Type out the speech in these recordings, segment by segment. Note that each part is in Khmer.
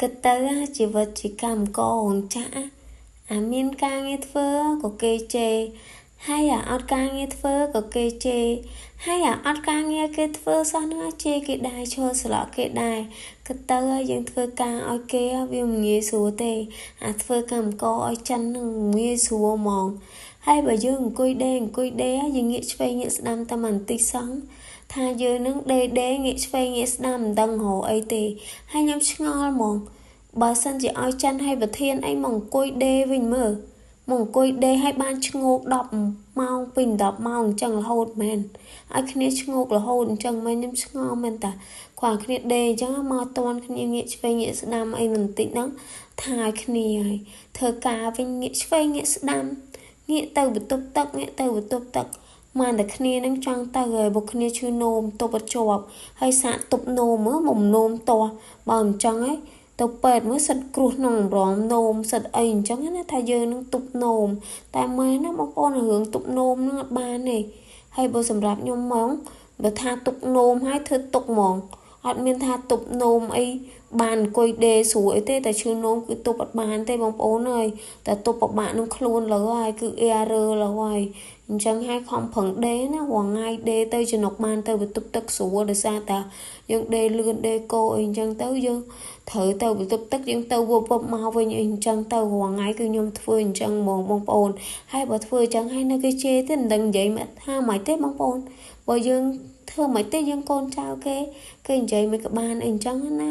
គិតទៅជីវិតជាកម្មកររោងចក្រអាមានការងារធ្វើក៏គេជេរហើយអាអត់ការងារធ្វើក៏គេជេរហើយអាអត់ការងារគេធ្វើសោះហ្នឹងជេរគេដែរឈរស្លក់គេដែរគិតទៅយើងធ្វើការឲ្យគេវាមិនងាយស្រួលទេអាធ្វើកម្មករឲ្យចិនហ្នឹងងាយស្រួលហ្មងហើយបើយើងអង្គុយដេអង្គុយដេយើងងាកឆ្វេងងាកស្ដាំតែបន្តិចសោះថាយើងនឹងដេដេងាកឆ្វេងងាកស្ដាំមិនដឹងរកអីទេហើយខ្ញុំឆ្ងល់ហ្មងបើសិនជាឲ្យចិនឲ្យប្រធានអីមកអង្គុយដេវិញមើលមកអង្គុយដេឲ្យបានឈ្ងោក10ម៉ោងពេញ10ម៉ោងអញ្ចឹងរហូតមែនឲ្យគ្នាឈ្ងោករហូតអញ្ចឹងមែនខ្ញុំឆ្ងល់មែនតាគ្រាន់គ្នាដេអញ្ចឹងមកតន់គ្នាងាកឆ្វេងងាកស្ដាំអីបន្តិចហ្នឹងថាឲ្យគ្នាហើយធ្វើការវិញងាកឆ្វេងងាកស្ដាំងាកទៅបន្ទប់ទឹកងាកទៅបន្ទប់ទឹកមកតែគ្នានឹងចង់ទៅហើយបើគ្នាឈឺនោមទប់អត់ជាប់ហើយសាកទប់នោមមើលមកនោមតោះបើមិនចង់ហើយទៅពេទ្យមើលសិតគ្រោះក្នុងរំនោមសិតអីអញ្ចឹងណាថាយើងនឹងទប់នោមតែមែនណាបងប្អូនរឿងទប់នោមនឹងអត់បានទេហើយបើសម្រាប់ខ្ញុំហ្មងបើថាទប់នោមហើយធ្វើទុកហ្មងអត់មានថាទប់នោមអីបានអង្គុយដេស្រួលអីទេតែឈឺនោមគឺទប់អត់បានទេបងប្អូនអើយតែទប់ពិបាកនឹងខ្លួនលើហើយគឺ error លើហើយអញ្ចឹងហើយខំប្រឹងដេណារាល់ថ្ងៃដេទៅចំណុកបានទៅបន្ទប់ទឹកស្រួលដោយសារតាយើងដេលឿនដេកោអីអញ្ចឹងទៅយើងត្រូវទៅបន្ទប់ទឹកយើងទៅវឹបវឹបមកវិញអីអញ្ចឹងទៅរាល់ថ្ងៃគឺខ្ញុំធ្វើអញ្ចឹងហ្មងបងប្អូនហើយបើធ្វើអញ្ចឹងហើយនៅគេជេរទេមិនដឹងនិយាយមកថាមិនទេបងប្អូនបើយើងធ្វើមិនទេយើងកូនចៅគេគេនិយាយមិនក៏បានអីអញ្ចឹងណា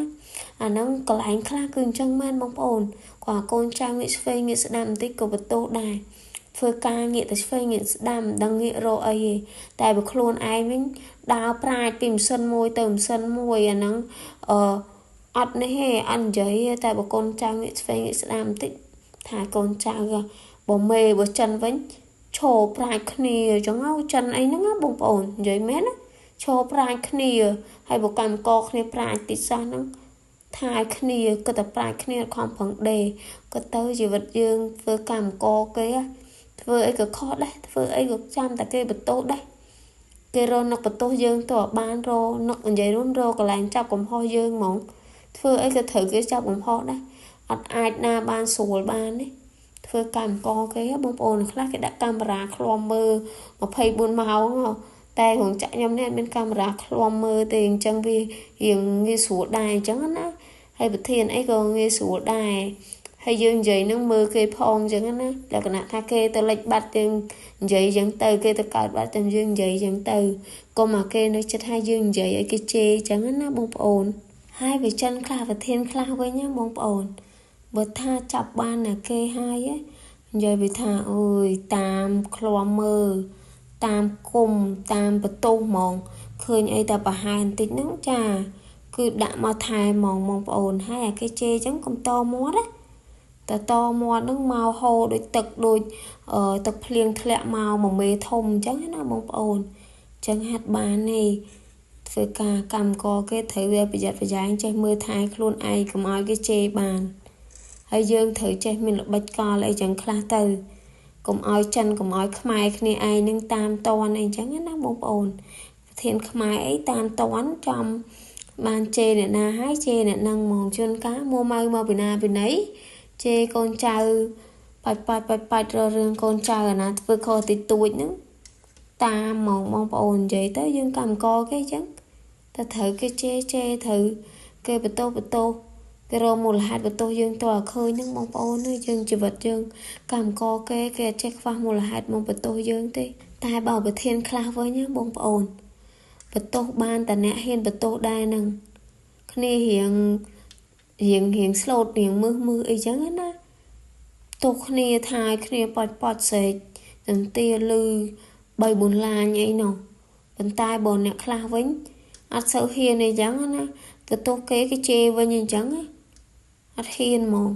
អាហ្នឹងកន្លែងខ្លះគឺអញ្ចឹងមែនបងប្អូនគាត់កូនចៅងាកឆ្វេងងាកស្ដាំបន្តិចក៏បន្ទោសដែរធ្វើការងាកទៅឆ្វេងងាកស្ដាំមិនដឹងងាករកអីទេតែបើខ្លួនឯងវិញដើរប្រាជ្ញពីម៉ាស៊ីនមួយទៅម៉ាស៊ីនមួយអាហ្នឹងអឺអត់នេះទេអត់និយាយទេតែបើកូនចៅងាកឆ្វេងងាកស្ដាំបន្តិចថាកូនចៅបើមេបើចិនវិញឈរប្រាជ្ញគ្នាអញ្ចឹងចិនអីហ្នឹងបងប្អូននិយាយមែនណាឈរប្រាជ្ញគ្នាហើយបើកម្មករគ្នាប្រាជ្ញតិចសោះហ្នឹងថាឲ្យគ្នាគិតតែប្រាជ្ញគ្នាខំប្រឹងដេក៏ទៅជីវិតយើងធ្វើកម្មករគេធ្វើអីក៏ខុសដែរធ្វើអីក៏ចាំតែគេបន្ទោសដែរគេរកនឹកបន្ទោសយើងទៅបានរកនឹកនិយាយរួមរកកន្លែងចាប់កំហុសយើងហ្មងធ្វើអីក៏ត្រូវគេចាប់កំហុសដែរអត់អាចណាបានស្រួលបានទេធ្វើកម្មករគេបងប្អូនខ្លះគេដាក់កាមេរ៉ាឃ្លាំមើល24ម៉ោងតែរោងចក្រខ្ញុំនេះអត់មានកាមេរ៉ាឃ្លាំមើលទេអញ្ចឹងវារៀងងាយស្រួលដែរអញ្ចឹងណាហើយប្រធានអីក៏ងាយស្រួលដែរហើយយើងនិយាយនឹងមើលគេផងអញ្ចឹងណាលក្ខណៈថាគេទៅលិចបាត់យើងនិយាយអញ្ចឹងទៅគេទៅកើតបាត់តែយើងនិយាយអញ្ចឹងទៅកុំឲ្យគេនៅចិត្តថាយើងនិយាយឲ្យគេជេរអញ្ចឹងណាបងប្អូនហើយវាចិនខ្លះប្រធានខ្លះវិញណាបងប្អូនបើថាចាប់បានណាគេហើយនិយាយវាថាអូយតាមឃ្លាំមើលតាមគុំតាមបន្ទោសហ្មងឃើញអីតែប្រហែលបន្តិចហ្នឹងចាគឺដាក់មកថែហ្មងបងប្អូនហើយអាគេជេរអញ្ចឹងកុំតមាត់ណាតែតមាត់ហ្នឹងមកហូរដូចទឹកដូចទឹកភ្លៀងធ្លាក់មកមួយមេធំអញ្ចឹងណាបងប្អូនអញ្ចឹងហាត់បានទេធ្វើការកម្មករគេត្រូវវាប្រយ័ត្នប្រយែងចេះមើលថែខ្លួនឯងកុំឲ្យគេជេរបានហើយយើងត្រូវចេះមានល្បិចកលអីចឹងខ្លះទៅកុំឲ្យចិនកុំឲ្យខ្មែរគ្នាឯងនឹងតាមតនអីចឹងណាបងប្អូនប្រធានខ្មែរអីតាមតនចំបានជេរអ្នកណាហើយជេរអ្នកនឹងហ្មងជួនកាលមួម៉ៅមកពីណាពីណីជេរកូនចៅបាច់បាច់បាច់បាច់រករឿងកូនចៅអាណាធ្វើខុសតិចតួចហ្នឹងតាមហ្មងបងប្អូននិយាយទៅយើងកម្មករគេចឹងតែត្រូវគេជេរជេរត្រូវគេបន្ទោសបន្ទោសគេរកមូលហេតុបន្ទោសយើងទៅឲ្យឃើញហ្នឹងបងប្អូនយើងជីវិតយើងកម្មករគេគេអត់ចេះខ្វះមូលហេតុមកបន្ទោសយើងទេតែបើប្រធានខ្លះវិញណាបងប្អូនបន្ទោសបានតែអ្នកហ៊ានបន្ទោសដែរហ្នឹងគ្នារៀងរៀងរៀងស្លូតរៀងមើសមើអីចឹងណាទោះគ្នាថាឲ្យគ្នាប៉ាច់ប៉ាច់ស្រែកទន្ទាលឺ3 4ឡាញអីនោះប៉ុន្តែបើអ្នកខ្លះវិញអត់សូវហ៊ានអីចឹងណាទៅទោះគេគេជេរវិញអញ្ចឹងណាអត់ហ៊ានហ្មង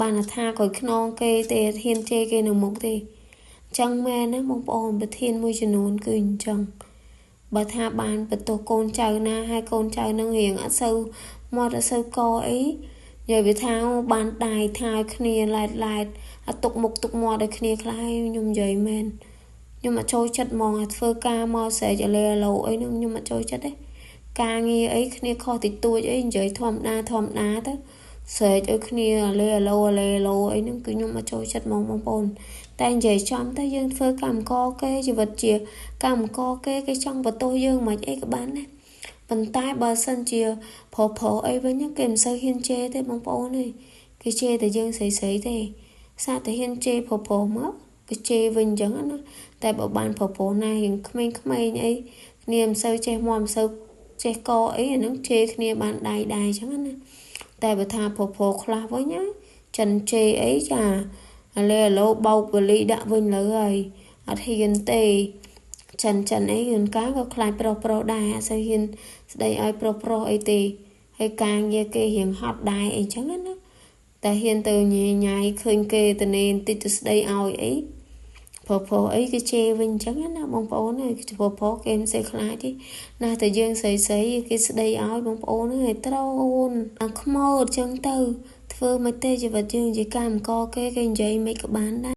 បានថាក្រោយខ្នងគេទេអត់ហ៊ានជេរគេនៅមុខទេអញ្ចឹងមែនណាបងប្អូនប្រធានមួយចំនួនគឺអញ្ចឹងបើថាបានបន្ទោសកូនចៅណាហើយកូនចៅនឹងរៀងអត់សូវមាត់អត់សូវកអីនិយាយវាថាបានដៃថាឲ្យគ្នាឡែតឡែតអត់ទុកមុខទុកមាត់ឲ្យគ្នាខ្លះខ្ញុំនិយាយមែនខ្ញុំអត់ចូលចិត្តហ្មងអាធ្វើការមកស្រែកអលេអឡូអីហ្នឹងខ្ញុំអត់ចូលចិត្តទេការងារអីគ្នាខុសតិចតួចអីនិយាយធម្មតាធម្មតាទៅ ស្រែកឲ្យគ្នាអាឡេអាឡូអាឡេអាឡូអីហ្នឹងគឺខ្ញុំអត់ចូលចិត្តហ្មងបងប្អូនតែនិយាយចំទៅយើងធ្វើកម្មករគេជីវិតជាកម្មករគេគេចង់បន្ទោសយើងមិនអីក៏បានដែរប៉ុន្តែបើសិនជាប្រុសប្រុសអីវិញគេមិនសូវហ៊ានជេរទេបងប្អូនអើយគេជេរតែយើងស្រីស្រីទេសាតែហ៊ានជេរប្រុសប្រុសមកគេជេរវិញអញ្ចឹងណាតែបើបានប្រុសប្រុសណារៀងក្មេងៗអីគ្នាមិនសូវចេះមាត់មិនសូវចេះកអីអាហ្នឹងជេរគ្នាបានដៃដែរអញ្ចឹងណាតែបើថាប្រុសប្រុសខ្លះវិញណាចិនជេរអីចាអាឡេអាឡូបោកវលីដាក់វិញលើហើយអត់ហ៊ានទេចិនចិនអីយន្តការក៏ខ្លាចប្រុសប្រុសដែរអត់សូវហ៊ានស្ដីឲ្យប្រុសប្រុសអីទេហើយការងារគេរៀងហត់ដែរអីចឹងណាតែហ៊ានទៅញ៉ៃញ៉ៃឃើញគេទៅនេបន្តិចទៅស្ដីឲ្យអីប្រុសប្រុសអីគេជេរវិញអញ្ចឹងណាបងប្អូនអើយប្រុសប្រុសគេមិនសូវខ្លាចទេណាតែយើងស្រីស្រីគេស្ដីឲ្យបងប្អូនអើយត្រូនខ្មោចអញ្ចឹងទៅធ្វើមិនទេជីវិតយើងជាកម្មករគេគេនិយាយមិនក៏បានដែរ។